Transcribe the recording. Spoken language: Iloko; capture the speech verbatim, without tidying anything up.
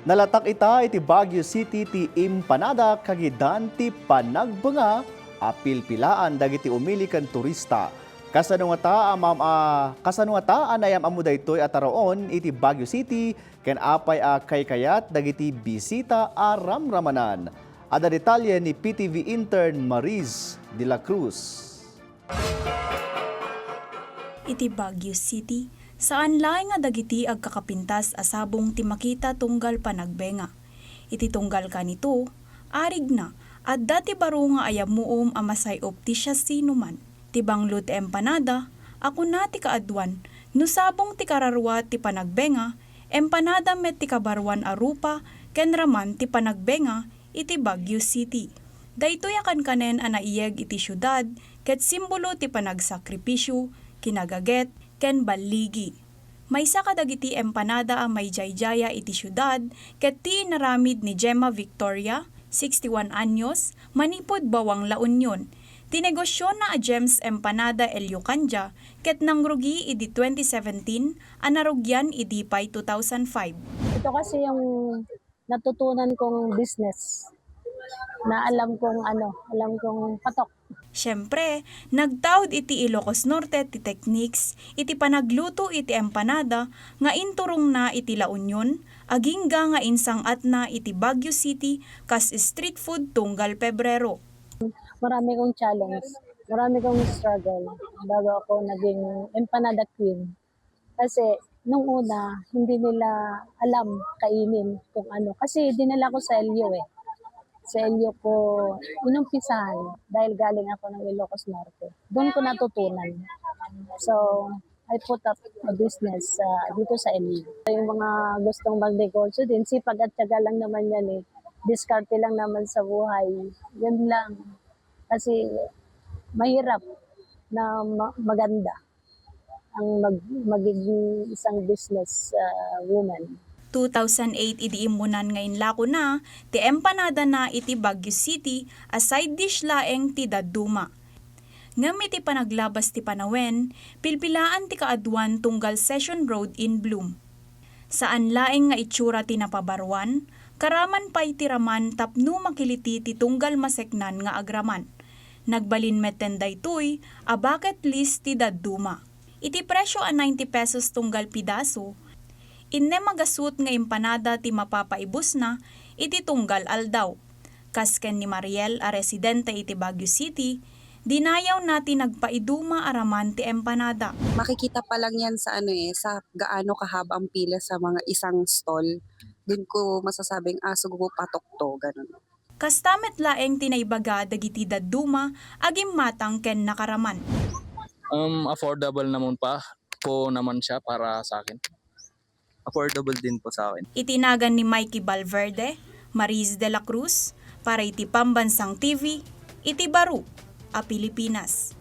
Nalatak ita iti Baguio City ti empanada kagidan ti panagbenga a pilpilaan dagiti umili ken turista. Kasano ngata a mam-, a, kasano ngata a naayam-ammo daytoy a taraon iti Baguio City ken apay a kaykayat dagiti bisita a ramramanan? Adda detalye ni P T V intern Mariz de la Cruz. Iti Baguio City, saan laeng nga dagiti agkakapintas a sabong ti makita tunggal panagbenga. Iti tunggal kanito, arigna, adda ti baro nga ayammuom a masay-op ti siasinoman. Ti banglo ti empanada a kuna ti kaaduan, no sabong ti kararua ti panagbenga, empanada met ti kabaruan a rupa ken raman ti panagbenga iti Baguio City. Daytoy a kankanen a naiyeg iti siudad ket simbolo ti panagsakripisio, kinagaget, ken balligi. Maysa kadagiti empanada a maijaijaya iti siudad ket ti inaramid ni Gemma Victoria, sixty-one anyos, manipud Bawang, La Union. Ti negosiona a Gems Empanada Elio Candia ket nangrugi idi twenty seventeen a narugian idi pay two thousand five. Ito kasi yung natutunan kong business na alam kong ano, alam kong patok. Siyempre, nagtaud iti Ilocos Norte ti techniques iti panagluto iti empanada nga inturongna iti La Union, agingga nga insang-atna iti Baguio City kas street food tunggal Pebrero. Marami kong challenge, marami kong struggle bago ako naging empanada queen. Kasi nung una, hindi nila alam kainin kung ano. Kasi dinala ko sa Elio eh. Sa Elio ko inumpisahan dahil galing ako ng Ilocos Norte. Doon ko natutunan. So, I put up a business ah, dito sa Elio. Yung mga gustong magnegosyo din, sipag at tiyaga lang naman yan eh. Diskarte lang naman sa buhay. Yun lang. Kasi mahirap na ma- maganda ang mag- magiging isang business ah, woman. Two thousand eight idi immunan nga inlakona ti empanadana iti Baguio City a side dish laeng ti dadduma. Ngem iti panaglabas ti panawen, pilpilaan ti kaaduan tunggal Session Road in Bloom. Saan laeng nga itsura ti napabaruan, karaman pay ti raman tapno makiliti ti tunggal maseknan nga agraman. Nagbalin metten daytoy a bucket list ti dadduma. Iti presio a ninety pesos tunggal pidaso, innem a gasut nga empanada ti mapapaibusna iti tunggal aldaw. Kas ken ni Mariel a residente iti Baguio City, dinayawna ti nagpaiduma a raman ti empanada. Makikita pa lang yan sa ano eh, sa gaano kahaba ang pila sa mga isang stall. Dun ko masasabing, "Ah, siguro patok to," ganun. Kasta met laeng ti naibaga dagiti dadduma a gimmatang ken nakaraman. Um, affordable naman pa po naman siya para sa akin. Affordable din po sa akin. Iti nagan ni Mikey Valverde, Mariz de la Cruz, para iti Pambansang T V, iti baro a Pilipinas.